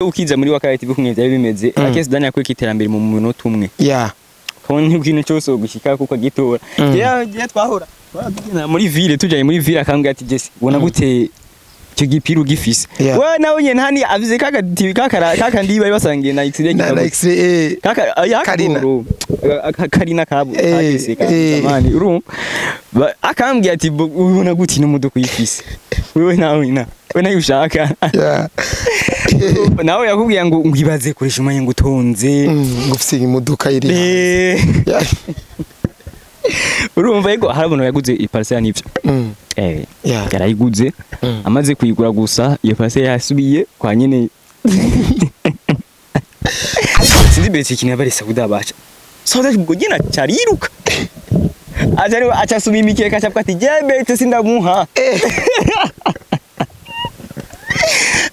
Ukiza muri Wakalight TV kumwe byari bimeze, Akes Dani yakwereka iterambere mu munota umwe. Kabona ikintu cyose ugushika kuko agitora. Yeah, twahora tugenda muri ville, tujanye muri ville, akambwira ati: "Jesse, ubona gute icyo gipira ugifise?" We nawe nyene ntani avuze kaka TV kakara kaka ndi bari basangiye na X-ray. Na X-ray. Kaka aya. Karina. Karina kabo. Kagese zamani urumva. Akambwira ati: "Ubona gute ino modoka uyifise wewe?" Nawe na we nayo ushaka. Nawe yakubwiye ngo ngwibaze koresha umwanya ngo utonze. Ngo ufise imodoka iri hanze. Urumva yego hari abantu yaguze iparcelle n'ivyo. Yarayiguze. Amaze kuyigura gusa, iyo parcelle yasubiye kwa nyene. Sinzi mbere ikintu yabari Sauda baca Sauda ubwo nyene acariruka aca acasuma imikeka, acavuga ati: "Je bete sindamuha."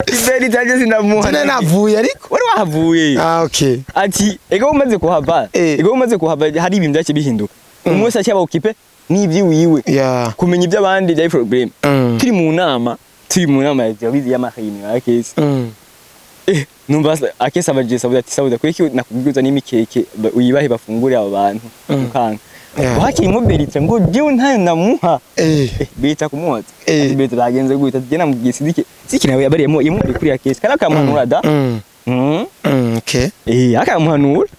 Iberi taje sindamuha. Tena navuye ariko. Wari wahavuye. Ah, okay. Ati ego umaze kuhava. Ego umaze kuhava hari ibintu byace bihinduka, umwe wese acyaba occupé n'ivyiwiwe. Kumenya iby'abandi byari problème. Turi mu nama ya bizi y'amahimi ya Akesi. Numva Akesi abajije Sauda ati: "Sauda, kuki nakubwiza n'imikeke uyibahe bafungure abo bantu ukanga?" Wakiri Berita ngo jewe ntayo ndamuha. Berita kumuhoza. Ati: "Berita bagenze gute?" Ati: "Namubwiye sidike siki nawe yabariyemo yamubwiye kuri Akesi kandi akamuhanura da." Okay. Akamuhanura.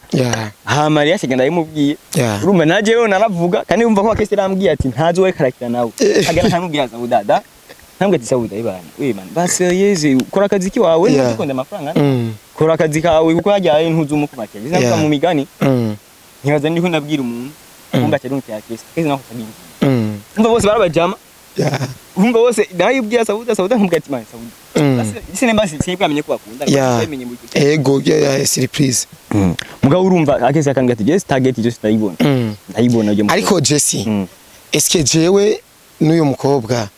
Hama rero ashigenda yamubwiye. Urumva naje rero naravuga kandi umva ko Akesi yarambwiye ati ntazi wowe karakira nawe. Agana nkamubwira Sauda da. Ntambwe ati: "Sauda ibana. We man, ba sérieux, kora akazi kiwawe, ntukunde amafaranga. Kora akazi kawe kuko hajyaye ntuzi umukumakira." Bizavuga mu migani. Ntibaza ndiko ndabwira umuntu. Kumba cyari umuteye Akesi. Akesi naho kasagira. Umva bose barabajama. Umva bose nayo ibwira Sauda, Sauda nkamubwira ati: "Man, Sauda." Basi nemba sinibwamenye ko bakunda. Bamenye mu gihe. Ego, yeah, surprise. Mugabo urumva Akesi akambwira ati: "Yes, target just ndayibona. Ndayibona ujye." Ariko Jesse, eske jewe n'uyu mukobwa,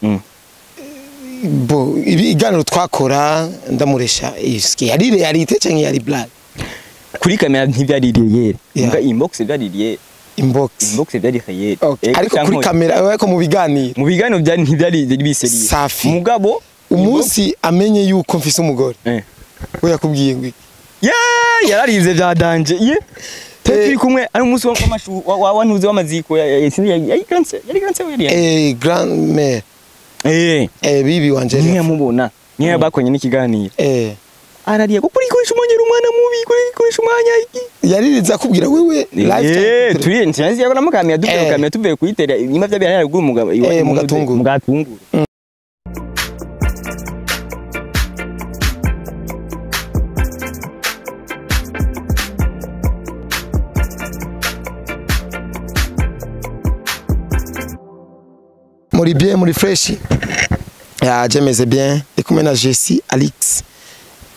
bo ibiganiro twakora ndamuresha, eske yari réalité canke yari blague? Kuri kamera ntibyari réel. Muga inbox byari réel. Inbox. Inbox byari réel. Okay. Ariko kuri kamera, ariko mu biganiro. Mu biganiro byari ntibyari bi sérieux. Safi. Mugabo umunsi amenye yuko mfise umugore, we yakubwiye ngo iki? Yeah, yararize bya danger. Ye. Turi kumwe ari umunsi w'amashu wa ntuze w'amaziko sinzi yari grande yari grande yari. Grand mère. Bibi wanje. Niyo yamubona. Niyo bakonye n'ikiganiro. Arariye kuko uri koresha umwanya uri umwana mubi, kuri koresha umwanya iki. Yaririza akubwira wewe lifetime. Turi ntiyazi yako namukamya tuvuye kamya tuvuye kuyitera nyuma bya byari ruguru mugabo. Mu Gatunguru. Mu Gatunguru. Muri bien, muri fresh ya jemeze bien, ndi kumwe na Jesse Alix.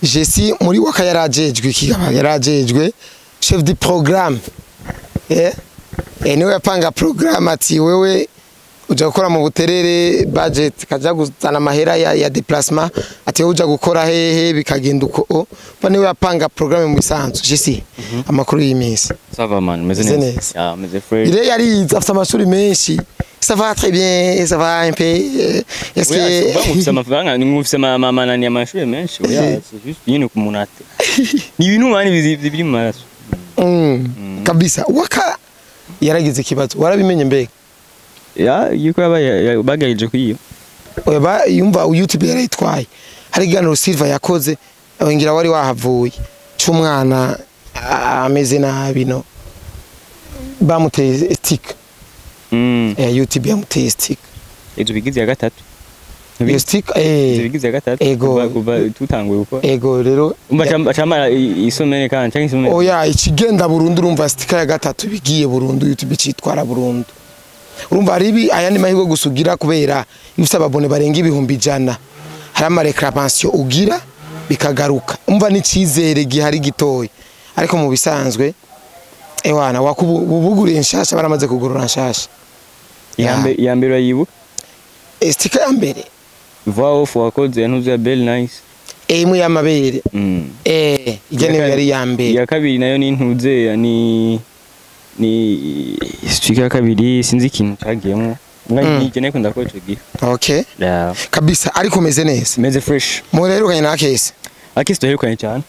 Jesse muri waka yarajejwe ikigaba, yarajejwe chef du programme, niwe yapanga programme ati wewe uja gukora mu Buterere, budget kaja guzana amahera ya déplacement, ati wewe uja gukora hehe, bikagenda uko o ba niwe yapanga programme mu bisanzwe. Jesse, amakuru y'iminsi? Ça va man, meze Meze neza. neza. Ya, meze fresh. Ile yarize afite amashuri menshi. Ça va très bien, ça va un peu. Est-ce Oya, que ngufise amafaranga, ngufise ama nani amashuri menshi. Oya, c'est juste nyine ku muntu ate. Ni ibintu man biri mu maraso. Kabisa. Waka yaragize ikibazo. Warabimenye mbega? Ya, yuko yabaye bagayije kuyiyo. Oya, ba yumva YouTube yarayitwaye. Hari ikiganiro Silva yakoze, ngira wari wahavuye. C'umwana ameze nabi no. Bamuteye stick. YouTube yamuteye stick. Izo bigize ya gatatu. Iyo stick Izo bigize ya gatatu. Ego. Kuva tutanguye gukora. Ego rero. Umva camara isomere kandi canke isomere. Oya, ikigenda burundu, urumva sticker ya gatatu bigiye burundu, YouTube citwara burundu. Urumva hari ibi ayandi mahirwe gusa ugira kubera iyo ufite ababone barenga 100,000, hari ama réclamation ugira bikagaruka. Umva n'icizere gihari gitoya, ariko mu bisanzwe ewana wakubuguriye nshasha, baramaze kugurura nshasha. Iya mbere urayibuka? Sticker ya mbere. Voix off wakoze ntuzi ya Bell Nice. Imwe y'amabere. Ijya niyo yari iya mbere. Iya kabiri nayo ni ntuze ni sticker ya kabiri, sinzi ikintu cagiyemwo. Nige niko ndakora ico gihe. Okay. Yeah. Kabisa, ariko umeze neza? Meze fresh. Muhererukanye na Kesi? Akesi duherukanye cyane.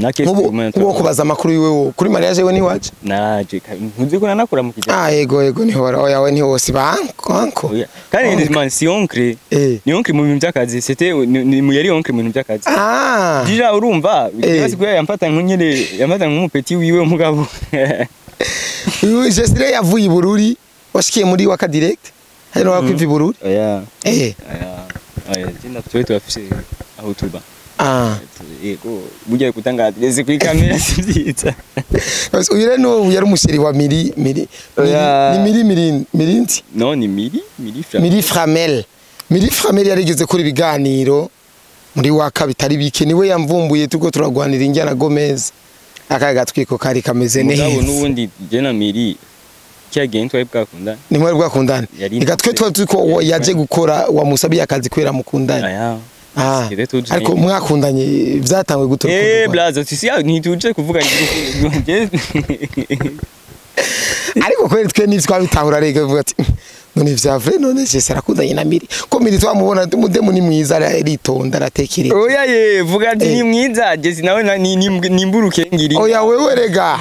Akesi Nkubu kubaza amakuru yiwe wo kuri mariage we niwaje. Naje ntuzi ko nanakura mu kijana. Ah yego yego niho oya we niho si banko anko. Kandi man si oncle. Ni oncle mu bintu by'akazi, c'était ni yari oncle mu bintu by'akazi. Ah. Dija urumva, basi kuya yamfata nk'unyene, yamfata nk'umupeti wiwe mugabo. Uyu Jesire yavuye i Bururi, washikiye muri Waka Direct. Hari no wakwiva i Bururi. Oya. Oya, jinda twe twafise aho tuba. Ah. Yego, burya gutanga adresse kuri kamera si byiza. Uyu rero yari umusheri wa Miri Miri. Ni Miri Miri Mirinzi? No, ni Miri Miri Framel. Miri Framel. Miri Framel yarigeze kuri ibiganiro muri Waka bitari bike, niwe yamvumbuye tuko turagwanira injyana Gomez. Akaga gatwiko kari kameze neza. Mugabo nubundi je na Miri cyagiye ntwari bwakundana. Ni mwari bwakundana. Igatwe twa tuko yaje gukora wamusabiye akazi kwera mukundanye. Aya. Ah, ariko mwakundanye byatangwe gute? Blaza sisi ntituje kuvuga nje. Ariko kweri twe nitwabitahura rege vuga ati none vya vrai none je sarakundanye na Miri. Ko Miri twamubona mudemu ni mwiza aritonda aratekereza. Oya ye vuga ati ni mwiza je nawe ni mburuke ngiri. Oya wewe rega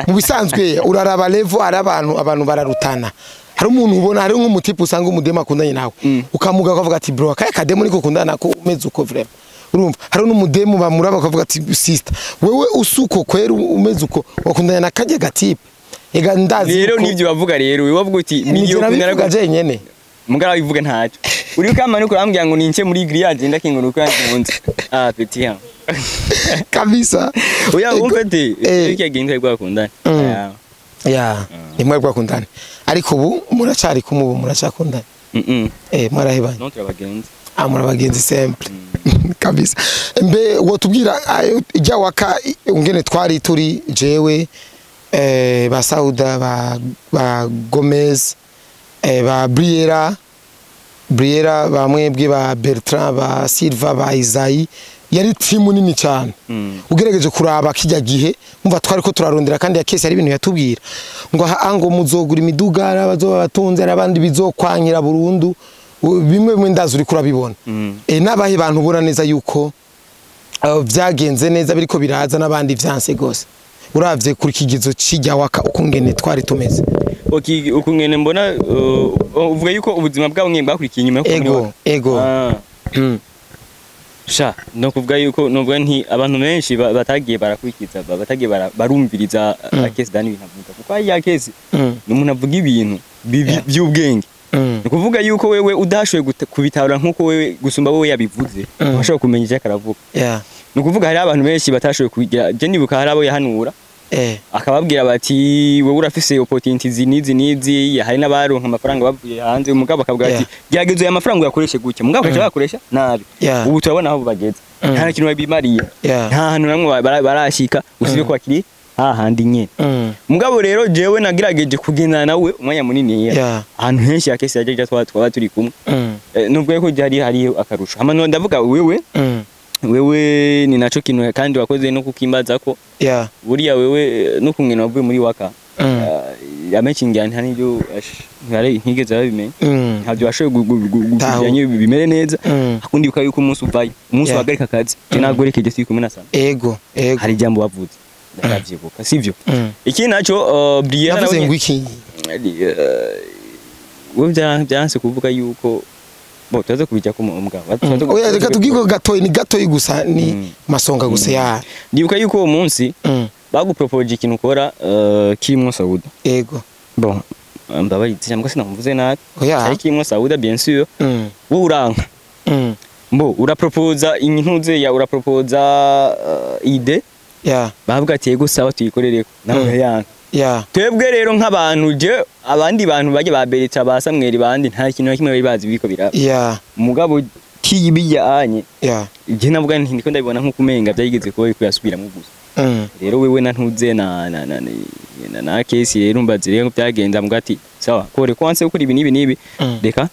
mu bisanzwe uraraba level ari abantu bararutana. Hari umuntu ubona hari nk'umutipe usanga umudemu akundanye nawe ukamuga ukavuga ati bro akaye kademu niko kundana ko umeze uko vraiment urumva. Hari n'umudemu bamuraba ukavuga ati sister wewe usuko kwera umeze uko wakundanye na kajya gatipe ega ndazi rero nivyo bavuga rero wewe bavuga uti miliyo kundana ko nyene mugara bivuga ntacyo uri kamanuka urambwira ngo nince muri grillage ndakinguruka nkunze ah petit hein kabisa. Oya umfete iki agenda gwakundana. Ya, ni mwari bwakundana. Ariko ubu muracari kumwe ubu muracakundana. Mwarahebanye. Non turabagenzi. Ah murabagenzi simple. Kabisa. Mbe wotubwira ijya Waka ungene twari turi jewe ba Sauda ba Gomez ba Briera ba mwebwe ba Bertrand ba Silva ba Isaïe yari timu nini cyane. Ugerageje kuraba kijya gihe umva twari ko turarondera kandi ya kese ari ibintu yatubwira ngo ango muzogura imiduga abazoba batunze n'abandi bizokwankira burundu bimwe bimwe ndazi uri kurabibona. Nabahe bantu ubona neza yuko byagenze neza biriko biraza n'abandi vyanse gose uravye kuri kigizo kijya Waka ukungene twari tumeze. Okay, ukungene mbona uvuga yuko ubuzima bwabo mwe bwakurikiye inyuma yo ego ego. Sha no kuvuga yuko nubwo nti abantu benshi batagiye barakurikiza batagiye barumviriza Akesi Dani ibintu avuga kuko ari Akesi ni umuntu avuga ibintu by'ubwenge. Ni kuvuga yuko wewe udashoboye kubitahura nkuko wewe gusumba wewe yabivuze washobora kumenya icyo akaravuga. Ni kuvuga hari abantu benshi batashoboye kubigira. Je nibuka hari abo yahanura akababwira bati wewe urafise opportunities nizi nizi hari n'abaronka amafaranga bavuye hanze umugabo akabwira ati gerageza aya mafaranga uyakoreshe gutya mugabo akaca bakoresha nabi. Ubu turabona aho bageze nta kintu babimariye nta hantu namwe barashika usibye ko bakiri hahandi nyene. Mugabo rero jewe nagerageje kugendana nawe umwanya munini ahantu henshi Akesi yaje twaba turi kumwe nubwo ko hari hari akarusho hama ndavuga wewe wewe ni naco kintu kandi wakoze no kukimbaza ko buriya wewe no kungena wavuye muri Waka amenshi ngira nibyo ntigeze babimenye ntabyo washoboye kujyanye bimere neza akundi uka yuko umunsi uvayo umunsi wahagarika akazi je nagorekeje turi kumwe na sana. Ego ego hari ijambo wavuze ndavyibuka sivyo. Iki naco Briella navuze ngo iki wewe byanse kuvuga yuko bo tuza kubijya ku mugabo. Oya reka tubwiko gatoyi ni gatoyi gusa ni masonga gusa ya. Ndibuka yuko uwo munsi bagupropoje ikintu ukora kirimo Sauda. Ego. Bon mbabaritse cyangwa sinamvuze nabi. Ari kirimo Sauda bien sûr. Wowe uranka. Mbo urapropoza intuze ya urapropoza ide. Bavuga ati yego sawa tuyikorereko nawe yanka. Twebwe rero nk'abantu je abandi bantu bajye ba Berita ba Samuel bandi nta kintu na kimwe bari bazi biko biraba. Mugabo tiyibijya anye. Je navuga nti ndiko ndabibona nko kumenga byayigeze kuba biko yasubiramo gusa. Rero wewe na ntuze na na na na kesi rero mbazi rero byagenza mbwa ati sawa kore kwanse ukuri ibi nibi nibi reka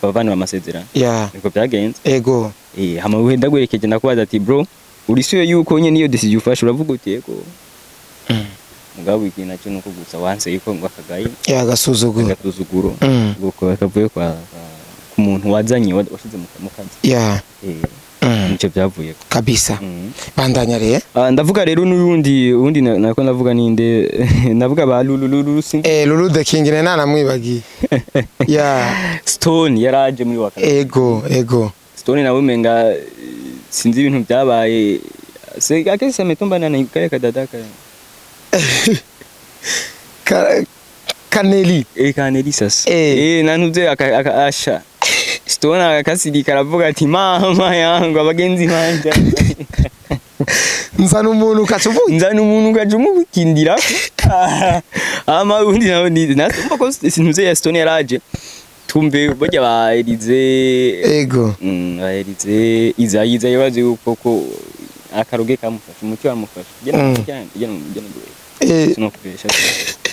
bavana amasezerano. Niko byagenze. Ego. Hama we ndagwerekeje ndakubaza ati bro urisuye yuko nye niyo decision ufashe uravuga uti yego. Mugabo iki nacyo nuko gusa wanse yuko ngo akagayi agasuzuguro agasuzuguro ngo kavuye kwa ku muntu wazanye washize mu kazi. Nico byavuye Kabisa. Bandanya rero. Ndavuga rero n'urundi undi nako ndavuga ninde, ndavuga ba Lulu Lulu. Lulu the King ne nanamwibagiye. Yeah. Stone yaraje muri Waka. Ego, ego. Stone nawe menga sinzi ibintu byabaye. Se akese metomba na kare kadada kare. Kaneli. Kaneli sasa. Nantuze aka asha. Stone akasirika aravuga ati mama yangu abagenzi banje. Nzana umuntu kacubuye. Nzana umuntu kacumubikindira. Ama undi nawe ni nasumba ko sintuze ya Stone yaraje. Tumbe burya ba Elize. Ego. Ba Elize izayiza yabaze yuko ko akaruge kamufasha umuti wamufasha. Gena gena gena. Sinokubesha.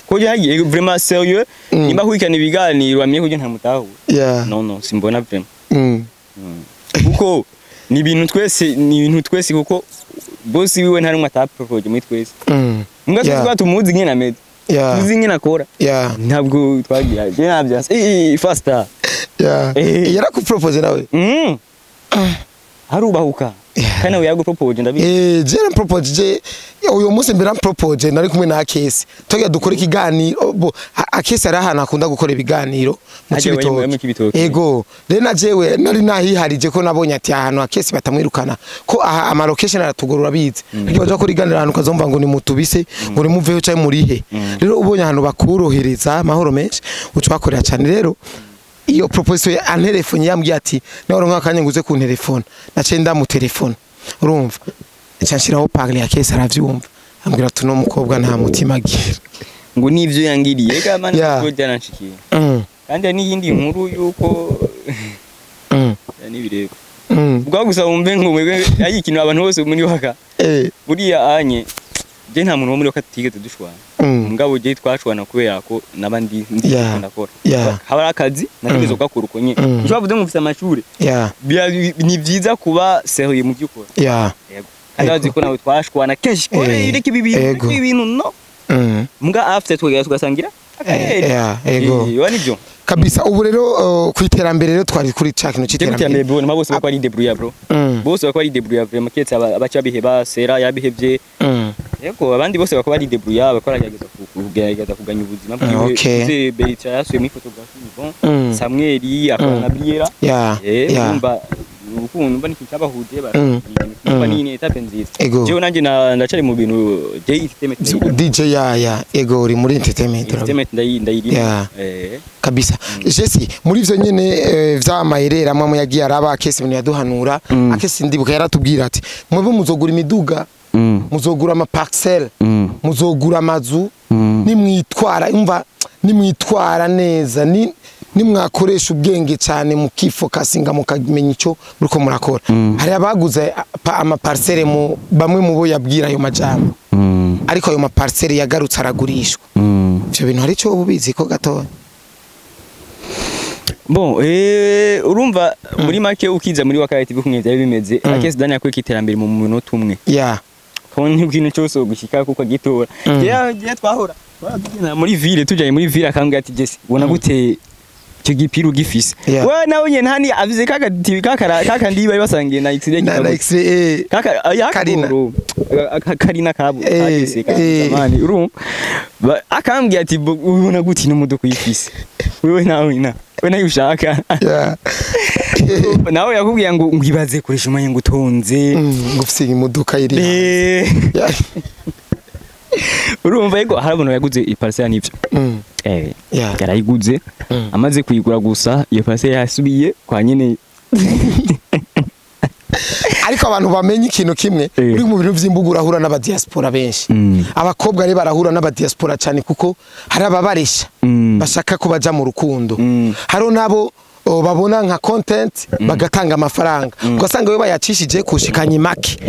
Ko yagiye vraiment sérieux nimba kwikana ibiganiro amye kugira nta mutahu. Non non simbona vraiment. Kuko ni ibintu twese ni ibintu twese kuko boss wiwe nta rumwe atapropose muri twese. Mbwa twese tumuzi nkena ameze. Tuzi nkena akora. Ntabwo twagira. Je nabyanse. Faster. Yarakupropose nawe. Harubahuka. Kana we yagupropose ndabizi. Je nampropose je uyo munsi mbere nampropose nari kumwe na Akesi. Tujya dukora ikiganiro Akesi ari ahantu akunda gukora ibiganiro mu Cibitoke. Ego rero na jewe nari nahiharije ko nabonye ati ahantu Akesi batamwirukana ko aha ama location aratugorora bize. Ngiye baje gukora iganiro ahantu kazomva ngo ni mutubise ngo ni muveho cyangwa murihe. Rero ubonye ahantu bakurohereza amahoro menshi uca bakorera cyane rero. Iyo proposition ya antelefone yambwiye ati nawe ronka akanya nguze ku telefone nace ndamu telefone urumva nshashiraho parler ya Kesi aravyumva ambwira ati no mukobwa nta mutima agira ngo nivyo yangiriye ga man ko byaranshikiye kandi n'iyindi nkuru yuko ni bireba ubwo gusa wumve ngo mwebwe ayi ikintu abantu bose muri Waka buriya anye je nta muntu wo muri Waka tutigeze dushwana mugabo je twashwana kubera ko nabandi ndakora haba akazi nategezo gakora uko nye ushobora kuvuga ngo mfite amashure ni byiza kuba sérieux mu byukora yego kandi azi ko nawe twashwana kenshi ko ireke ibi bintu no mbwa after twegera tugasangira ego nibyo kabisa. Ubu rero kwiterambere rero twari kuri ca kintu c'iterambere bro bose bako ari débrouillard bro bose bako ari débrouillard vraiment ketse abaca biheba sera yabihevye yego abandi bose bako bari débrouillard bakora kugerageza kuganya ubuzima bwiwe se Beita yasuye muri photographie bon Samuel akora na Briera umva urukundo mba n'ikintu cyabahuje bara ni etape nziza. Jewe nanje ndacari mu bintu J entertainment DJ ya ego uri muri entertainment ndayirimo kabisa. Jesse muri ivyo nyene vy'amayerera amwe yagiye araba Akesi ibintu yaduhanura Akesi ndibuka yaratubwira ati mwebwe muzogura imiduga muzogura ama parcelle muzogura amazu nimwitwara umva nimwitwara neza ni nimwakoresha ubwenge cyane mukifokasinga mukamenya icyo muriko murakora. Hari abaguze ama parcelle mu bamwe mu bo yabwira ayo majambo ariko ayo ma parcelle yagarutse aragurishwa. Ivyo bintu hari cyo ubizi ko gatoya. Bon urumva muri make ukiza muri Waka TV kumwe byari bimeze Akesi Daniel yakwiye iterambere mu munota umwe. Kabone ikintu cyose gushika kuko gitora. Je twahora tugenda muri ville tujanye muri ville akambwira ati Jesse ubona gute icyo gipira ugifise we nawe nyene hani avize kaka TV kakara kaka ndi bari basangiye na X-ray na X-ray kaka Karina Karina kabo kagese kamani urumva akambwira ati ubona gute no modoka uyifise wewe nawe na we nayo ushaka nawe yakubwiye ngo ngibaze koresha umwanya ngo utonze ngo ufise imodoka iri urumva yego hari abantu yaguze iparcelle nivyo yarayiguze amaze kuyigura gusa iyo parcelle yasubiye kwa nyene. Ariko abantu bamenye ikintu kimwe uri mu bintu vy'imbuga urahura n'aba diaspora benshi abakobwa rero barahura n'aba diaspora cyane kuko hari ababaresha bashaka ko baja mu rukundo hari nabo babona nka content bagatanga amafaranga ugasanga we bayacishije kushikanye make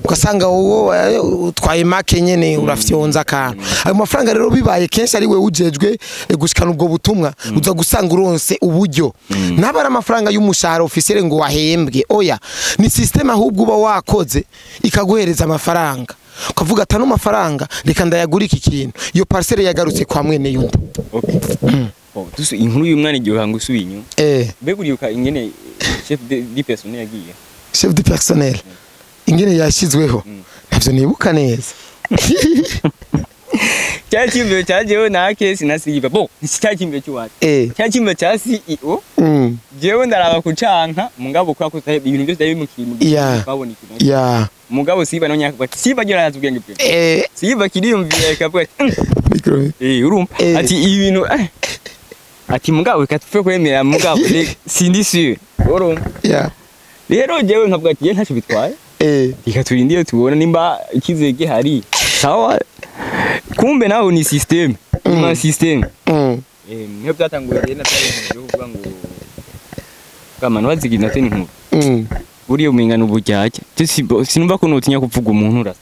ugasanga wowe utwaye make nyene urafyonza akantu ayo mafaranga rero bibaye kenshi ari we ujejwe gushikana ubwo butumwa uza gusanga uronse uburyo nabara amafaranga y'umushahara officiel ngo wahembwe oya ni system ahubwo uba wakoze ikaguhereza amafaranga ukavuga atano mafaranga reka ndayagura iki kintu iyo parcelle yagarutse kwa mwene yundi. Inkuru y'umwana igihe hanga usubiye inyuma mbega uribuka ingene chef de personnel yagiye Chef de personnel ingene yashizweho ntavyo nibuka neza. Cyari cyiyumviro cya jewe na Akesi na Silva. Bo, cyari cyiyumviro cy'iwacu. Cyari cyiyumviro cya CEO. Jewe ndaraba kucanka mugabo kwa ko ibintu byose byari bimukiye mu twabona ikintu. Mugabo Silva nawe nyakavuga ati Silva agira arazi ubwenge bwe. Silva kiriyumvira akavuga ati Micro. Urumva ati ibintu ati mugabo reka tupfe kwemera mugabo sindi sûr. Urumva. Rero jewe nkavuga ati ntacyo bitwaye. Reka turindire tubona nimba icyizere gihari. Sawa. Kumbe nawe ni system. Ni system. Niyo byatanguye rero nabyari byo kuvuga ngo kamana wazigize ate inkuru. Buriya umengana uburyarya. Sinumva ko notinya kuvuga umuntu urasa.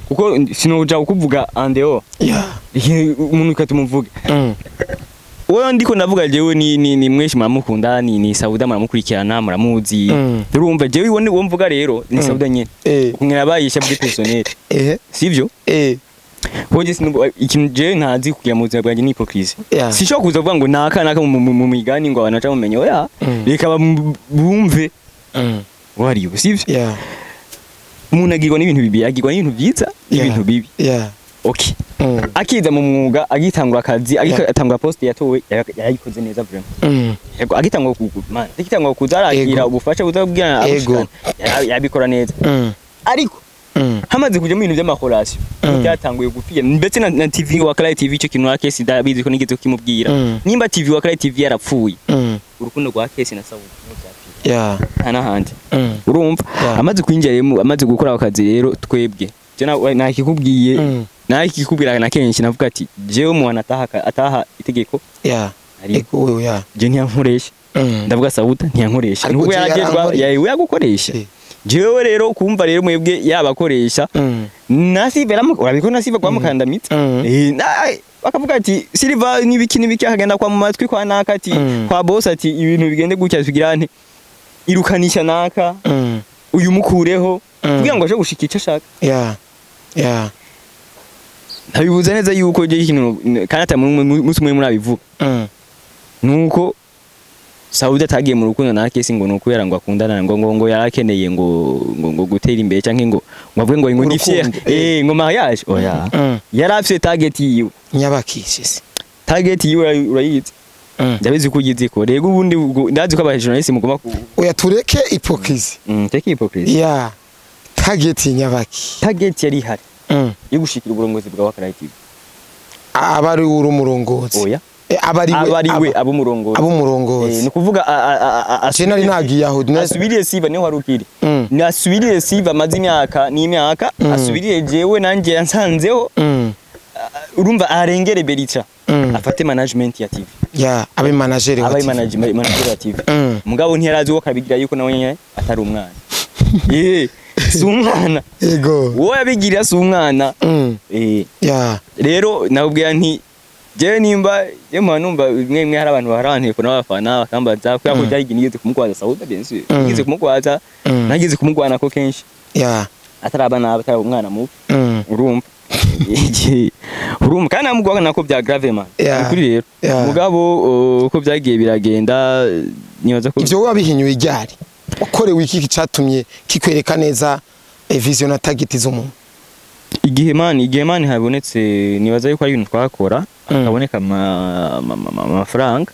Kuko sinoja kukuvuga andeo. Umuntu katumuvuge. Wowe ndiko ndavuga jewe ni mweshi muramukunda ni Sauda muramukurikirana muramuzi. Urumva jewe uwo mvuga rero ni Sauda nyene. Kumwe abayisha bwi personnel. Sivyo? Hoje sinumva ikintu jewe ntazi kugira mu buzima bwanjye ni hypocrisie. Sishobora kuza kuvuga ngo naka naka mu migani ngo abantu baca oya. Reka bumve. Wariyo sivyo? Umuntu agirwa n'ibintu bibi, agirwa n'ibintu byiza n'ibintu bibi. Okay. Akiza mu mwuga agitangura akazi agitangura poste yatowe yarayikoze neza vraiment. Yego agitangura man agitangura kuzarakira ubufasha buzabwira abushikana yabikora neza. Ariko hamaze kuja mu bintu by'amakorasiyo byatanguye gupfira ndetse na TV wa Clay TV cyo kintu Akesi ndabizi ko nigeze kukimubwira. Nimba TV wa Clay TV yarapfuye urukundo rwa Akesi na Sauda byapfira. Nta nahandi. Urumva amaze kwinjira amaze gukora akazi rero twebwe nakikubwiye nakikubwira na kenshi navuga ati jewe mwana ataha itegeko. Ego je ntiyankoresha. Ndavuga Sauda ntiyankoresha. Nubwo yaragezwa yawe yagukoresha. Jewe rero kumva rero mwebwe yabakoresha Nasibe urabiko Nasibe kwa mukandamitsa. Bakavuga ati Silva nibiki nibiki akagenda kwa mu matwi kwa naka ati kwa boss ati ibintu bigende gutya tugira nte irukanisha naka uyu mukureho kugira ngo aje gushika icyo ashaka. Ntabibuza neza yuko je ikintu kandi atamunsi umwe murabivuga. Nuko Sauda atagiye mu rukundo na Akesi ngo nukubera ngo akundana ngo ngo ngo yarakeneye ngo ngo gutera imbere canke ngo ngo avuge ngo ngo ni fier ngo mariage oya. Yarafise target yiwe nyabakishise. Target yiwe urayizi. Ndabizi ko ugize ko rego ubundi ndazi ko aba journaliste mugomba ku oya tureke hypocrisie. Tureke hypocrisie. Target nyabaki. Target yari ihari. Yo gushikira uburongozi bwa Wakalight TV. Abari uri umurongozi. Oya. Abari we abo murongozi. Abo murongozi. Ni kuvuga je nari nagiye aho asubiriye Siva niho harukiri. Nasubiriye Siva amaze imyaka n'imyaka asubiriye jewe nanje yansanzeho. Urumva arengere Berica. Afate management ya TV. Abe manager wa TV. Abe manager wa TV. Mugabo ntiyarazi uko kabigira yuko nawe nyene atari umwana. Si umwana. Yego. Wowe abigira si umwana. Rero nabubwira nti jewe nimba je mwana numva mwe hari abantu barantuye n'abafana bakambaza ko yakujya nigeze kumugwaza Sauda bien sûr. Nigeze kumugwaza. Nageze kumugwana ko kenshi. Ataraba nabi atari umwana mubi. Urumva. Urumva kandi namugwaga nako bya grave man. Ukuri rero. Mugabo uko byagiye biragenda nibaza ko ivyo wabihinyuye ryari. Wakorewe iki cyatumye kikwereka neza vision na target z'umuntu? Igihe man habonetse nibaza yuko ari ibintu twakora hakaboneka amafaranga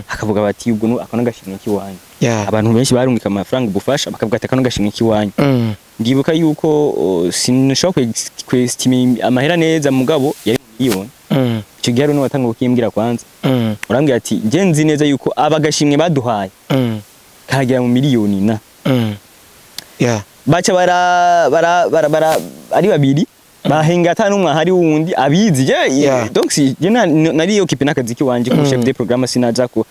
hakavuga bati ubwo akona gashimwe kiwanyu. Abantu benshi barungika amafaranga ubufasha bakavuga ati akona gashimwe kiwanyu. Ndibuka yuko sinashobora kwestima amahera neza mugabo yari miliyoni. Icyo gihe rero watanga ukimbwira kwanza. Urambwira ati nje nzi neza yuko abagashimwe baduhaye kagera mu miliyoni na. Bacha bara ari babiri bahenga ata numwe hari wundi abizi je donc si je nari occupé nakazi kiwanje ko chef de programme sinaza ko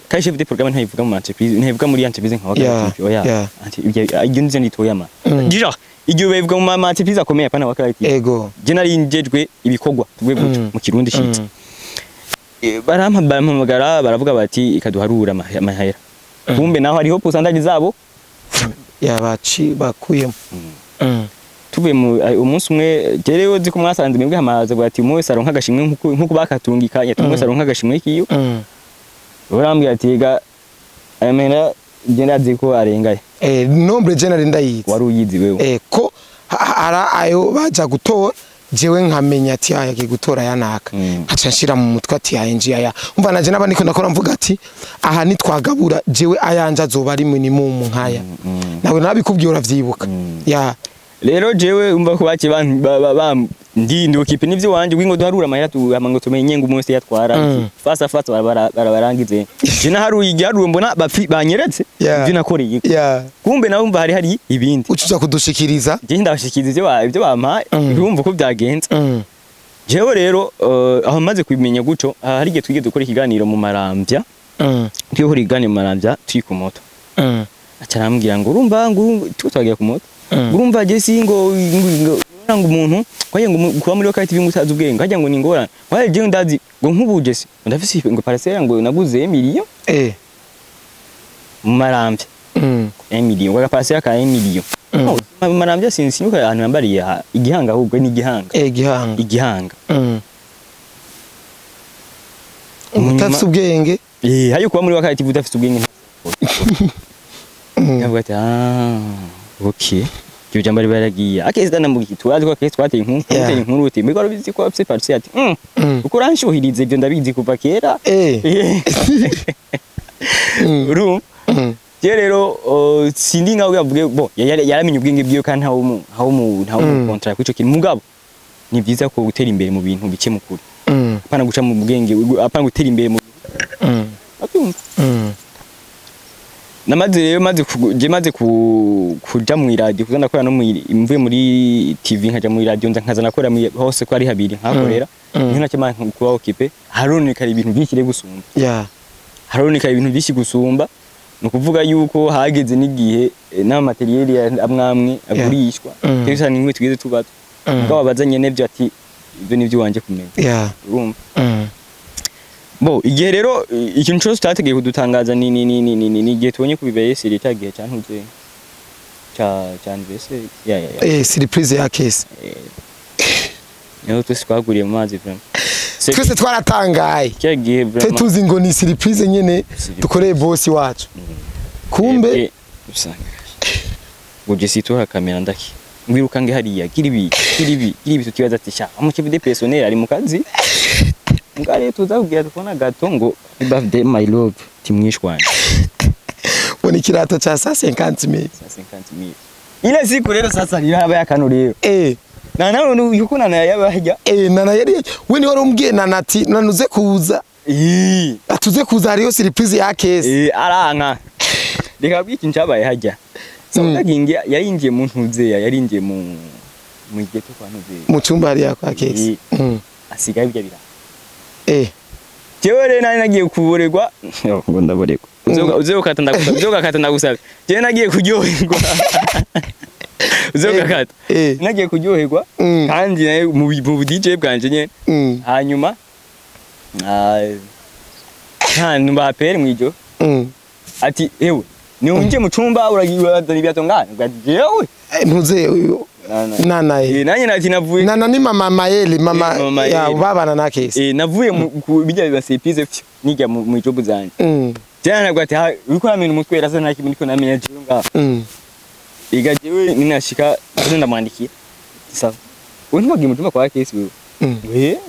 kai chef de programme ntayivuga mu entreprise ntayivuga muri entreprise nka Wakalight TV oya ibyo nzi nditoya ma déjà igihe bayivuga mu entreprise akomeye apana Wakalight TV. Ego je nari njejwe ibikorwa tuvuge gutyo mu kirundi shitse. Barampamagara baravuga bati ikaduharura amahera. Kumbe naho hariho pourcentage zabo yabaci bakuyemo. Tuvuye mu umunsi umwe jerewe nzi ko mwasanze mwebwe hamaze bwati umwe wese aronka agashimwe nkuko bakatungikanye tumwe wese aronka agashimwe kiyo. Urambwira ati ga aya mahera je ndazi ko arengaye. Nombre je nari ndayizi. Wari uyizi wewe. Ko ara ayo baja gutora jewe nkamenya ati aya yagiye gutora yanaka, nkaca nshira mu mutwe ati aya nji aya. Umva naje naba niko ndakora mvuga ati aha nitwagabura jewe ayanje azoba ari minimum nkaya. Nawe nabikubwiye uravyibuka. Ya. Rero jewe umva ko bake ndi ndokipe nivyo wanje wingo duharura amahera ngo tumenye ngo umunsi yatwara fasa fasa barabarangize. Je naharuye igiharuro mbona banyeretse ivyo nakoreye. Kumbe nawe umva hari ibindi. Ucuza kudushikiriza. Je ndabashikiriza ivyo bampaye urumva ko byagenze. Jewe rero aho maze kubimenya guco hari igihe twigeze dukora ikiganiro mu Maramvya. Twihora ikiganiro mu Maramvya turi ku moto. Aca arambwira ngo urumva ngo twagiye ku moto. Urumva je singo ngo umuntu kwaye ngo kuba muri wakati bingu utazi ubwenge hajya ngo ni ngorane kwaye je ndazi ngo nkubuje se ndafise ngo parcelle ngo naguze million mu Maramvya 1 million ngo parcelle ka 1 million mu Maramvya sinzi nuko ahantu yambariye igihanga ahubwo ni igihanga igihanga utafise ubwenge hayo kuba muri wakati udafise ubwenge. Yavuga ati okay Iryo jambo baragiye akeza namubwiye turazi ko akeza twateye inkuru twateye inkuru uti mbega urabizi ko afise parcelle ati uko uranshuhirize ibyo ndabizi kuva kera. Urumva je rero sindi nkawe yavuge bo yaramenye ubwenge bwiwe kandi ntawo contract kwico kintu mugabo ni byiza ko gutera imbere mu bintu bice mukuru apana guca mu bwenge apana gutera imbere mu abyumva. Namaze rero maze kuja mu radio kuza ndakora no mvuye muri TV nkaja mu radio nza nkaza nakora hose ko ari habiri nkakorera nkinacyo kuba occupé haronekara ibintu byinshi rero gusumba. Haronekara ibintu byinshi gusumba no kuvuga yuko hageze n'igihe n'ama materiel amwamwe agurishwa cyane nimwe tugeze tubazo mugabo bazanye nevyo ati ibyo nivyo wanje kumenya. Urumva bo igihe rero ikintu cyose tutategiye kudutangaza ni igihe tubonye kubibaye siri cyagihe cyantuze cya anniversaire ya surprise ya case niho twese twaguriye mu mazi vraiment twese twaratangaye cyagihe vraiment tuzi ngo ni surprise nyene dukoreye boss wacu kumbe usanga ngo je sitora kamera ndaki ngwirukange hariya kiribi tukibaza ati sha amukipe de personnel ari mu kazi ngare tuzabwira tukona gato ngo birthday my love timwishwanye woni kirato cha 150,000 150,000 ile siku rero sasa ni haba yakano rero na nawe yuko nana yabahya nana yari we ni wari umbwiye nana ati nanuze kuza atuze kuza hariyo surprise ya case aranka reka bwiki ncabaye hajya so yaringiye mu ntuze yaringiye mu geto kwa ntuze mu cyumba hari yakwa case asigaye ibyo bira jewe rero nari nagiye kuborerwa ngo ndaborerwa uzokata ndagusaba uzokata ndagusaba jewe nagiye kuryoherwa uzokata nagiye kuryoherwa kandi naye mu DJ bwanje nyene hanyuma nta bapere mwijo ati ewe ni unje mu cumba uragiye ibyato ngana jewe ntuze nana nanye nati navuye nana ni mama Maeli mama ya babana na case navuye bijya bibasepize nijya mu job zanje jana nabwo ati uriko namenya umutwe rasa nta kimwe ndiko namenya jewe nga iga jewe ninashika ndamwandikiye sawa we ntiwagiye mu cumba kwa case wewe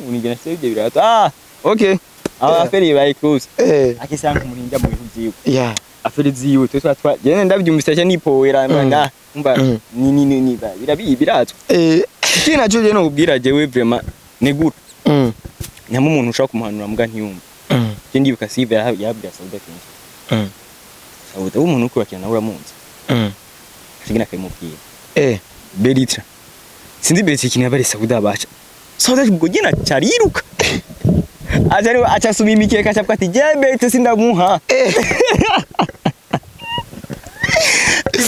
unigena se ibyo birato okay aferi bayi close akisanga umurinda mu bintu byiwe aferi ziwe twe jene ndabyumvise cyane nipowera nda umva ni birabi biratwa iki naco je no kubwira jewe vraiment negura nyama umuntu ushaka kumuhanura mbwa ntiyumva je ndibuka sive yabwira Sauda kenshi Sauda umuntu uko bakina nawe uramunzi kigina kayimubwira Beritra sinzi Beritra ikintu yabari Sauda bacha Sauda ubwo gina cyariruka acha sumi mikeka acha ati je Beritra sindamuha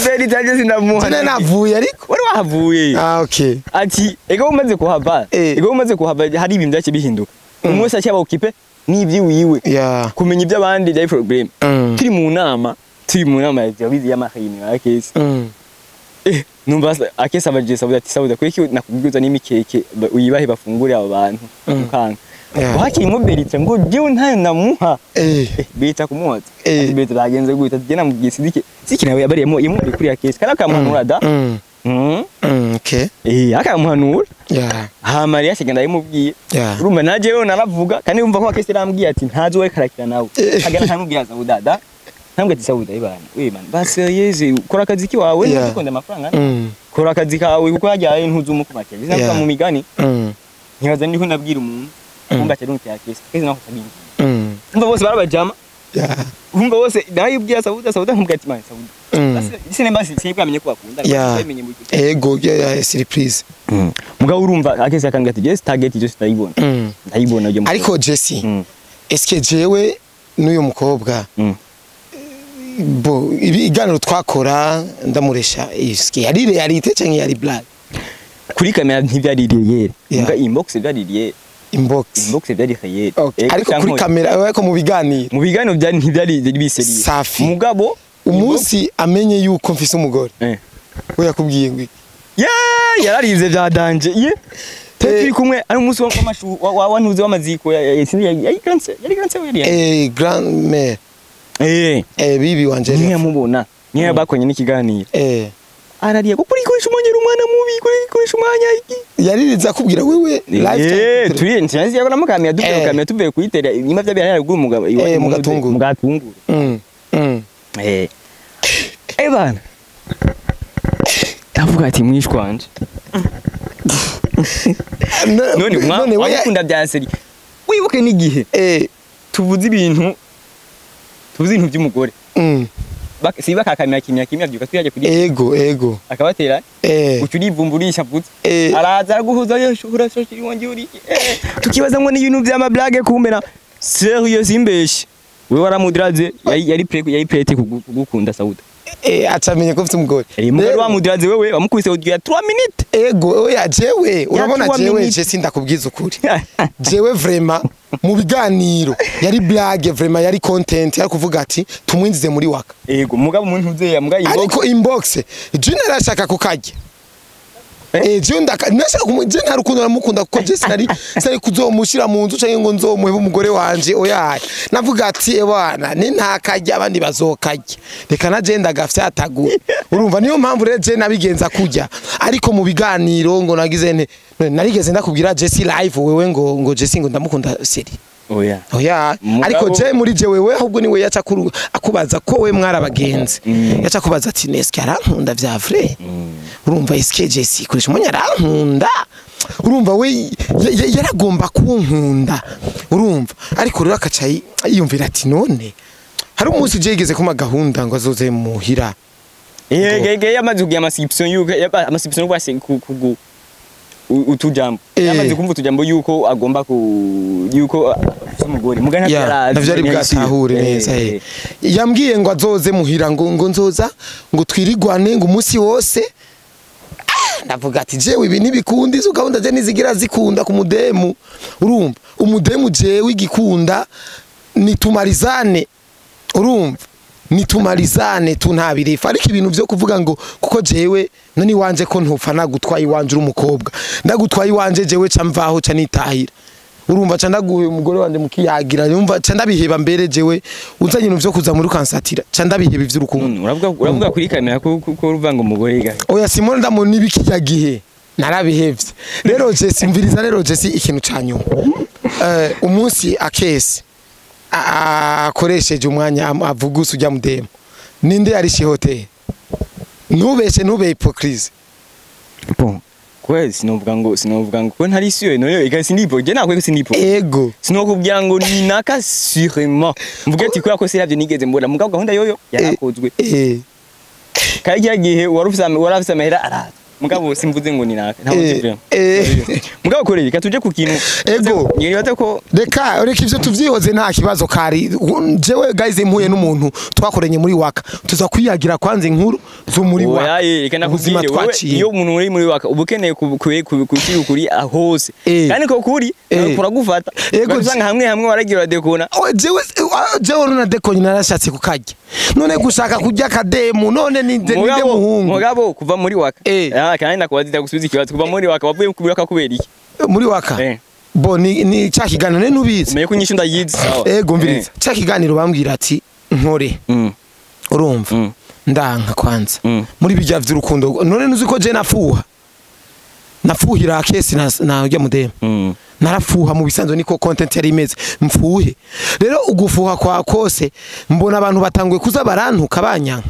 Beritra je sindamuha none navuye ariko wari wahavuye okay ati ego umaze kuhava ego umaze kuhava hari ibintu byake bihinduka umunsi acyaba occupé n'ibyi wiwe kumenya iby'abandi byari problem turi mu nama yabizi y'amahini ya case numva akese abaje Sauda ati Sauda kwiki nakubwiza n'imikeke uyibahe bafungure abo bantu ukanga Yeah. Wakirimo Berita ngo jewe ntayo namuha. Berita kumuhoza. Ati Berita bagenze gute? Ati namubwiye Sidike. Sidike nawe yabariyemo yamubwiye kuri ya kesi. Kana akamuhanura da. Okay. Akamuhanura. Yeah. Hama Mariya ashigenda yamubwiye. Yeah. Urumva naje yewe naravuga kandi umva ko akesi yarambwiye ati ntazi wowe karakira nawe. Agana nkamubwira Sauda da. Ntambwe ati Sauda ibana. We man, basi yeze kora akazi kiwawe ntukunde amafaranga. Kora akazi kawe kuko hajyaye ntuzumukumakira. Bizavuga mu migani. Ntibaza ndiko ndabwira umuntu. Umva cyari umutya kesi. Kesi nako sabingi. Umva bose barabajama. Yeah. Umva bose nayibwira Sauda Sauda nkamubwira ati man Sauda. Basi sinema sinibwamenye ko bakunda. Yeah. Ego yeah, surprise. Mugabo urumva akesi akambwira ati yes target just ndayibona. Ndayibona ujye. Ariko Jesse, eske jewe n'uyu mukobwa bo ibiganiro twakora ndamuresha eske yari realite canke yari blague? Kuri kamera ntivyari réel. Muga inbox byari réel. Inbox byari réel. Okay. Ariko kuri kamera ariko mu biganiro. Mu biganiro byari ntivyari biseriye. Safi. Mugabo umunsi amenye yuko mfise umugore. We yakubwiye ngo yeah, yararize bya danje. Ye. Turi kumwe ari umunsi w'amashu wa ntuze w'amaziko yari cancer yari. Grand mère. Bibi wanje. Niye mubona. Niye bakonye n'ikiganiro. Arariye kuko urikoresha umwanya umwana mubi kurikoresha umwanya iki. Yaririza akubwira wewe live. Turi ntiyazi yakora mukamira duvuye kamera tuvuye kuyitera nyuma byabira yaragura umugabo mu gatunguru. Mu gatunguru. Bana. Ndavuga ati mwishwanje. None mwakunda bya seri. Wibuke n'igihe. Tuvuze ibintu by'umugore. Siba kakamira kimya kimya byuka twiyaje kuri ego akabatera ucurivumburisha vuze araza araguhuza yoshuhura shoshiri wanje uri tukibaza ngo ni ibintu by'ama blague kumbe serious imbeshe wewe waramudraze yari prête kugukunda Sauda atamenye ko mfite umugore mugore wamudraze wewe wamukubise ugira 3 minutes ego oya jewe urabona jewe je sindakubwiza ukuri jewe vraiment mu biganiro yari blague vraiment yari content yari kuvuga ati tumwinjize muri waka ego mugabo umuntu uzeya muga inbox ariko inbox je narashaka kukajya je ndashaka kumuje nta rukundo namukunda kuko je sinari kuzomushira mu nzu canke ngo nzomuhebe umugore wanje oya navuga ati ebana ni ntakajya abandi bazokajya reka na je ndagafyatagura urumva niyo mpamvu rero je nabigenza kujya ariko mu biganiro ngo nagize nte narigeze ndakubwira Jesse live wewe ngo Jesse ngo ndamukunda seri oya oya ariko je muri je wewe ahubwo niwe yaca akubaza ko we mwarabagenzi yaca kubaza ati neske arankunda vya vrai urumva eske Jesse kurisha umunya arankunda urumva we yaragomba kunkunda urumva ariko rero akaca yiyumvira ati none hari umunsi je yigeze kuma gahunda ngo azoze muhira yamaze kugira amascription yuko amascription kwase kugu utujambo yamaze kumva utujambo yuko agomba ku yuko umugore mugana byari bwatahure neza yambwiye ngo azoze muhira ngo nzoza ngo twirigwane ngo umunsi wose ndavuga ati jewe ibi nibikundi izo gahunda je nizigira zikunda ku mudemu urumva umudemu jewe igikunda nitumarizane urumva nitumarizane tuntabirifa ariko ibintu byo kuvuga ngo kuko jewe none iwanje ko ntupfa nagutwaye iwanje uri umukobwa ndagutwaye iwanje jewe ca mvaho ca nitahira urumva ca ndaguhe umugore wanje mukiyagira yumva ca ndabiheba mbere jewe uzanye ibintu byo kuza muri kansatira ca ndabiheba ivy'urukundo uravuga kuri kamera ko uruvuga ngo umugore gahe oya Simone ndamubona ibikiya gihe narabihevye rero Jesse mviriza rero Jesse ikintu ca nyuma umunsi akese akoresheje umwanya avugusa ujya mudemo ninde yarishe hotel ntubeshe ntube hypocrite bon kwe sinovuga ngo ko ntari sûre no ega sinipo je nakwe sinipo ego sinokubwira ngo ni naka sûrement mvuge ati kubera ko siravyo nigeze mbona mugabo gahunda yoyo yarakozwe kajya gihe warufise amahera araza mugabo simvuze ngo ni naka ntabwo vraiment mugabo koreye katuje ku kintu ego ngiye ko reka ivyo tuvyihoze nta kibazo kari jewe guys impuye n'umuntu twakoranye muri waka tuza kwiyagira kwanza inkuru zo muri waka reka nakubwire wewe iyo umuntu uri muri waka ubukeneye kuri ahose kandi ko kuri kuragufata usanga hamwe hamwe waragira dekona jewe runa dekonye narashatse kukarya none gushaka kurya kademu none ninde muhungu mugabo kuva muri waka kandi nakubaza gusubiza ikibazo kuva muri waka wavuye muri waka kubera iki muri waka Bo ni cya kiganiro ne nubizi. Umenye ko inyishu ndayizi sawa. Ego mviriza. Cya kiganiro bambwira ati nkore. Urumva. Ndanka kwanza. Muri bijya vy'urukundo none nuzi ko je nafuha. Nafuhira kesi na ujya mudema. Narafuha mu bisanzwe niko content yari imeze mfuhe. Rero ugufuha kwa kose mbona abantu batanguye kuza barantuka banyanka.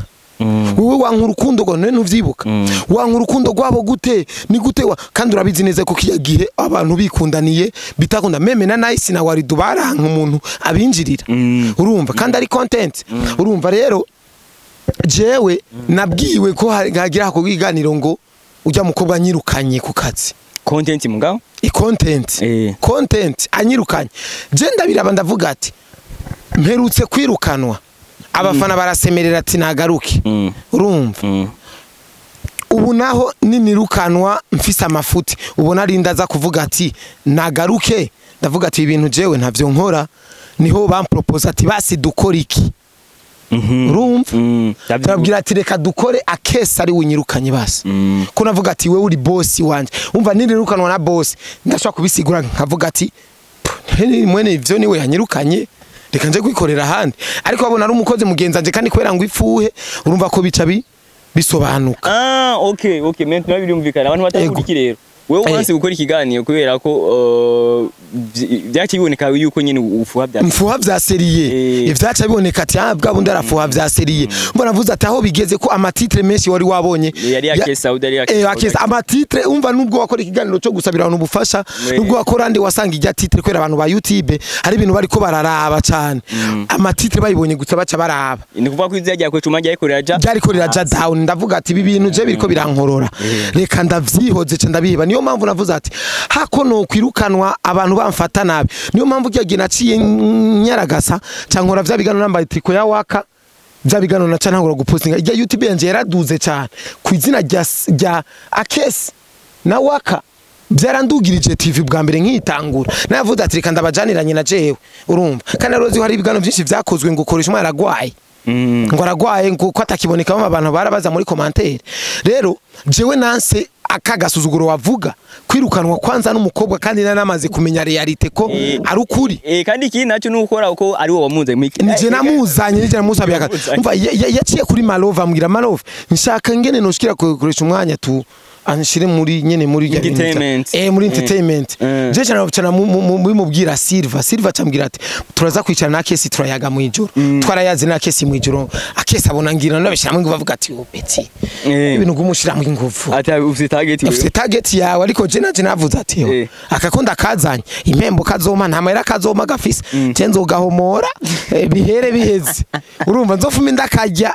Wewe wanka urukundo go none ntuvyibuka. Wanka urukundo rwabo gute ni gute kandi urabizi neza ko kiya gihe abantu bikundaniye bitakunda meme na Nice na Waridu baranka umuntu abinjirira. Urumva kandi ari content. Urumva rero jewe nabwiwe ko hagira hakogiganiro ngo ujya mukobwa nyirukanye ku kazi. Content mugabo? Content. Content anyirukanye. Je ndabiraba ndavuga ati mperutse kwirukanwa. Abafana barasemerera ati nagaruke. Urumva. Ubu naho ninirukanwa mfise amafuti. Ubona ari ndaza kuvuga ati nagaruke, ndavuga ati ibintu jewe ntavyo nkora, niho bampropose ati basi dukora iki. Urumva. Ndabwira ati reka dukore akesa ari unyirukanye basi. Ko navuga ati wewe uri boss wanje. Umva ninirukanwa na boss ndashaka kubisigura nkavuga ati mwene ivyo niwe yanyirukanye. Reka nje kwikorera ahandi. Ariko babona ari umukozi mugenzanje kandi kubera ngo ifuhe urumva ko bica bisobanuka. Ah okay okay maintenant birumvikana abantu batakuriki rero. Wewe wanse gukora ikiganiro kubera ko byakiboneka yuko nyine ufuha bya mfuha bya seriye. Ivyaca biboneka ati ah bwa bundi arafuha bya seriye. Mbona navuze ati aho bigeze ko amatitre menshi wari wabonye yari akesa udari akesa amatitre umva nubwo wakora ikiganiro cyo gusabira abantu ubufasha nubwo wakora andi wasanga ijya titre kwera abantu ba YouTube hari ibintu bariko bararaba cyane. Amatitre bayibonye gusa baca baraba. Ni kuvuga ko izya rya kwecuma rya ikorera ja down ndavuga ati ibi bintu je biriko birankorora. Reka ndavyihoze ce ndabiba. Niyo mpamvu navuze ati hako no kwirukanwa abantu bamfata nabi. Niyo mpamvu kiyagiye naciye nyaragasa cankora vya bigano nambaye triko ya waka vya bigano naca ntangura gupostinga ijya YouTube yanje yaraduze cyane ku izina rya Akesi na waka byarandugirije TV bwa mbere nkitangura. Navuze ati reka ndabajaniranye na jewe urumva kandi arozi hari ibigano byinshi vyakozwe ngo ukoresha umwana aragwaye. Ngo aragwaye ngo ko atakiboneka abantu barabaza muri commentaire. Rero jewe nanse akagasuzuguro wavuga kwirukanwa kwanza n'umukobwa kandi nanamaze kumenya realite ko ari ukuri. Kandi iki nacyo nukora uko ari wo wamunze nije namuzanye nije namusabiye umva yaciye kuri Malova ambwira Malova nshaka ngene noshikira kukoresha umwanya tu anshire muri nyene muri entertainment. Muri entertainment. Je cyane cyane mubwira Silva cyambwira ati turaza kwicara na Kesi turayaga mu ijoro. Twarayaze na Kesi mu ijoro. Akesi abona ngira nabishira mu bavuga ati obeti. Ibintu gumushira mu ingufu. Ati ufite target wewe. Ufite target yawe ariko je naje navuze ati akakonda kazanye impembo kazoma nta mahera kazoma gafise. Je nzogahomora bihere biheze. Urumva nzofuma indakajya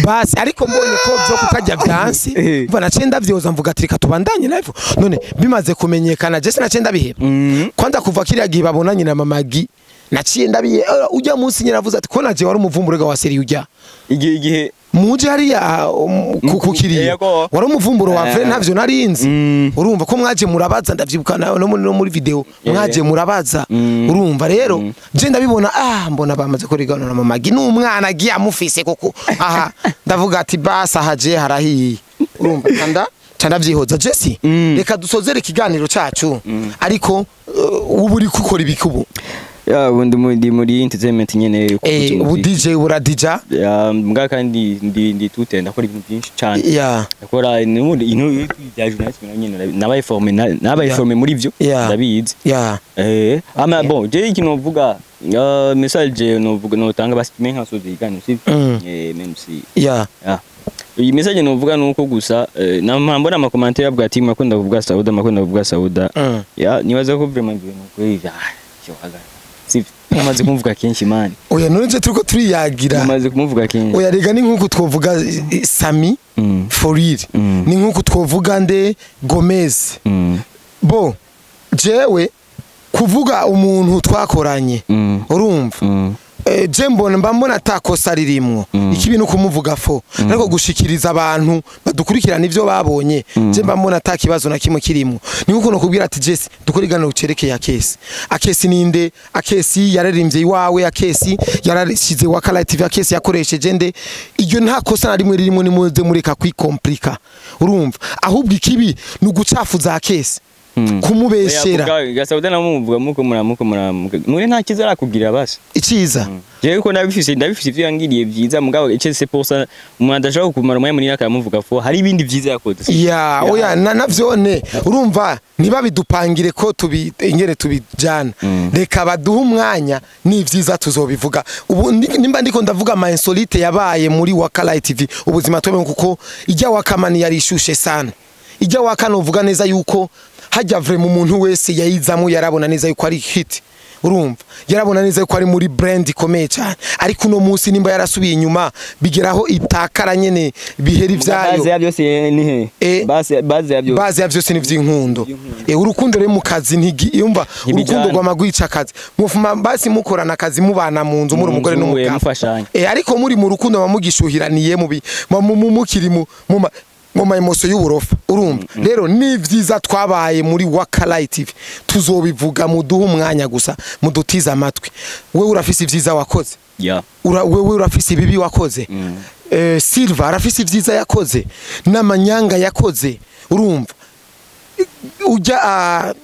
basi ariko mbonye ko byo kukajya byansi. Umva nace ndavyo mvuga ati reka tubandanye live none bimaze kumenyekana je sinace ndabiheba. Kwanza kuva kiriya gihe babonanye na Mamagi naciye ndabiye ujya munsi nyiravuze ati ko naje wari umuvumburega wa seri ujya igihe muje hariya kukiriye wari umuvumburo wa frère ntavyo narinzi. Urumva ko mwaje murabaza ndavyibuka no muri video mwaje murabaza. Urumva rero je ndabibona mbona bamaze kurigana na Mamagi n'umwana agiye amufise koko aha ndavuga ati basa haje harahiye. Urumva kanda ndavyihoza Jesse reka dusozere ikiganiro cacu ariko ubu uri gukora ibikubu ya ubundi muri entertainment nyene ubu DJ ura DJ ya mbwa kandi ndi tute ndakora ibintu byinshi cyane ndakora n'ubundi ino bya journalisme nyene nabaye formé muri byo ndabizi ama bon je ikintu novuga message novuga notanga basi menka soze ikiganiro si même si iyi message novuga nuko gusa mbona ama commentaire avuga ati makunda kuvuga Sauda makunda kuvuga Sauda ya nibaza ko vraiment ibintu kuri cyo hagara si namaze kumvuga kenshi man. Oya none je turiko turiyagira namaze kumuvuga kenshi. Oya rega ni nkuko twovuga Sami for real ni nkuko twovuga nde Gomez bo jewe kuvuga umuntu twakoranye urumva je mbona mba mbona atakosa ririmwo ikibi no kumuvuga fo ariko gushikiriza abantu badukurikirana ivyo babonye je mba mbona atakibazo na kimwe kirimo. Ni nkuko nokubwira ati Jesse dukora iganiro cerekeye Akesi. Akesi ninde? Akesi yararimbye iwawe, Akesi yarashize Wakala TV, Akesi yakoresheje nde? Iryo nta kosa na rimwe ririmo ni muze mureka kwikomplika. Urumva ahubwo ikibi ni ugucafuza Akesi. Kumubeshera. Sauda namuvuga muko muramuko muramuka muri nta kiza arakubwira basi iciza. Jewe ko ndabifise ivyo yangiriye vyiza, mugabo ice c'est pour ça umuntu adashobora kumara umwanya munini akamuvuga fo hari ibindi vyiza yakoze. Ya oya navyone urumva ntibabidupangire ko tubi ingere tubijana, reka baduhe umwanya n'ivyiza tuzobivuga. Ubu nimba ndiko ndavuga ama insolite yabaye muri Waka Light TV ubuzima twebwe, kuko ijya wakamani yari ishushe sana, ijya wakana uvuga neza yuko hajya vraiment umuntu wese yayizamo yarabona neza yuko ari hit, urumva yarabona neza yuko ari muri brand ikomeye cyane, ariko uno munsi nimba yarasubiye inyuma bigeraho itakara nyene biheri vyayo. Base ya byose ni he? Base ya byose, base ya byose ni vy'inkundo. Urukundo rero mu kazi ntiyumva urukundo rwamagwica akazi mufuma basi mukorana akazi mubana mu nzu muri umugore n'umugabo, ariko muri mu rukundo bamugishuhiraniye mubi mukiri mu ngoma emoso y'uburofa, urumva. Rero ni vyiza twabaye muri Waka Light TV tuzobivuga, muduhe umwanya gusa mudutiza amatwi. Wewe urafise ivyiza wakoze, wewe urafise ibibi wakoze, Silva arafise ivyiza yakoze n'amanyanga yakoze, urumva. Ujya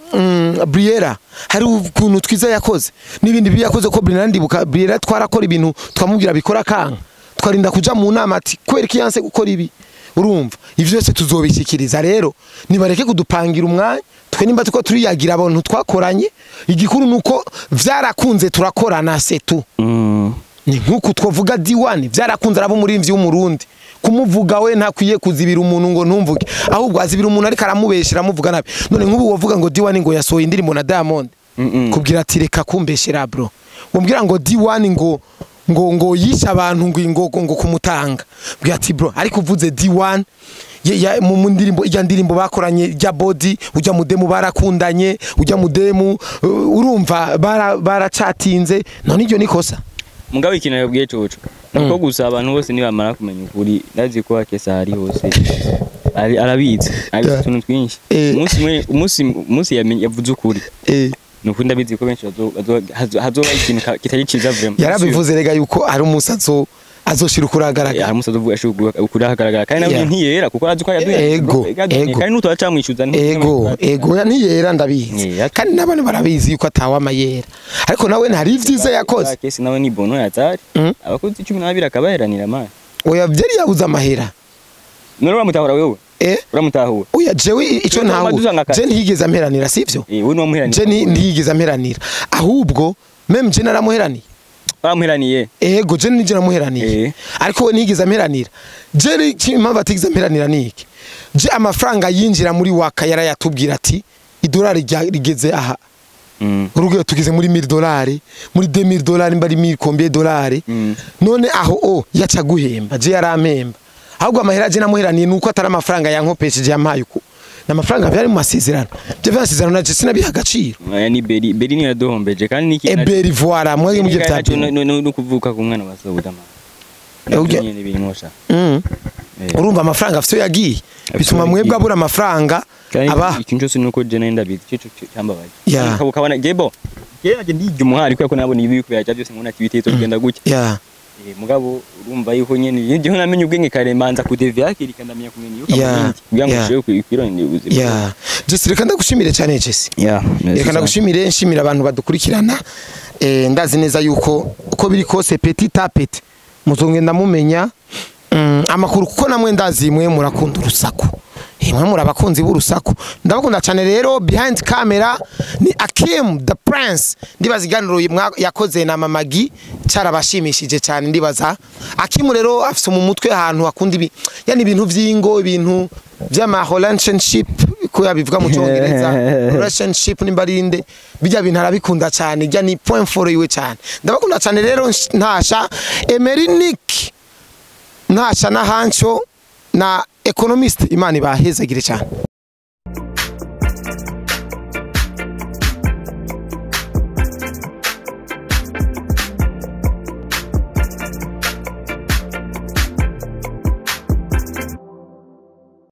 Briera hari ukuntu twiza yakoze n'ibindi bibi yakoze, ko Briera ndibuka Briera twarakora ibintu twamubwira bikora kanka twarinda kuja mu nama ati kweri kiyanse gukora ibi, urumva. Ivyo byose tuzobishikiriza. Rero nibareke kudupangira umwanya twe nimba tuko turiyagira abantu twakoranye, igikuru nuko vyarakunze turakorana setu. Ni nkuko twovuga D1 vyarakunze arabo murimvyi w'umurundi, kumuvuga we ntakwiye kuzibira umuntu ngo ntumvuge, ahubwo azibira umuntu ariko aramubeshera amuvuga nabi. None nkubu wovuga ngo D1 ngo yasohoye indirimbo na Diamond, kubwira ati reka kumbeshera bro, umbwira ngo D1 ngo ngo ngo yisha abantu ngo ngo kumutanga, bwira ati bro ariko uvuze D1 mu ndirimbo ijya ndirimbo bakoranye ijya body ujya mudemu barakundanye ujya mudemu urumva baracatinze, none iryo nikosa. Mugabo ikintu yabwiye coco nuko gusa abantu bose nibamara kumenya ukuri ndazi ko akesa hari hose arabizi abizi utuntu twinshi. Umunsi yavuze ukuri nuko ndabizi ko benshi hazoba ikintu kitari ciza vraiment. Yarabivuze rega yuko ari umunsi azoshira ukuragaragara, hari umunsi azovuga ukuragaragara kandi nawe ntiyera kuko arazi ko yaduye. Ego kandi n'utacamwishuza ego ntiyera ndabizi, kandi n'abana barabizi yuko atawa amayera, ariko nawe ntari ivyiza yakoze. Kesi nawe ni bono yatari abakozi 12 akabaheranira man. Oya byari yabuze amahera. None uramutahura wewe? Uramutahura? Oya jewe ico ntawe je ntiyigeze amperanira sivyo? Wewe niwamuheranira. Je ntiyigeze amperanira, ahubwo meme je naramuheraniye. Bamuheraniye? Ego je nije namuheraniye. Ariko we ntiyigeze amperanira. Je impamvu atigeze amperanira niki? Je amafaranga yinjira muri Waka yarayatubwira ati idolari rigeze aha. Urugero tugeze muri $1000, muri $2000 mbari 1000 combien dolari. None aho yaca guhemba, je yarampemba. Ahubwo amahera je namuheraniye nuko atari amafaranga yankopesheje yampaye uko. N'amafaranga byari mu masezerano. Byo masezerano naje sinabiha agaciro. Ni Beri ni yaduhombeje kandi niki Beri voilà mwe muje bya no kuvuka ku mwana wa Sauda man. Nyene birimo sha. Urumva amafaranga afite yagiye bituma mwebwe abura amafaranga aba ikintu cyose nuko je nenda bizi cyo cyambabaje. Ukabona jebo. Je ndijya umuhari kubera ko nabona ibi kubera byose ngona kibitezo kugenda gutya. Mugabo urumva yuko nyene ndiho namenye ubwenge kare manza kudevia kirika ndamenya kumenya yuko kugira ngo ushobore kwirondera ubuzima. Jesse reka ndagushimire cyane Jesse. Reka ndagushimire nshimira abantu badukurikirana. Ndazi neza yuko uko biri kose petit à petit muzongenda mumenya amakuru kuko namwe ndazi mwe murakunda urusaku. Mwe muri abakunzi b'urusaku. Ndabakunda cyane rero behind camera ni Akim the Prince. Ndibaza iganiro yakoze na Mamagi carabashimishije cyane ndibaza. Akim rero afise mu mutwe ahantu akunda ibi yani ibintu vy'ingo ibintu vy'ama relationship ko yabivuga mu cyongereza relationship nimbarinde bijya bintu arabikunda cyane ijya ni point for iwe cyane. Ndabakunda cyane rero ntasha Emerinic ntasha na Hancho na Economist. Imana ibahezagire cyane.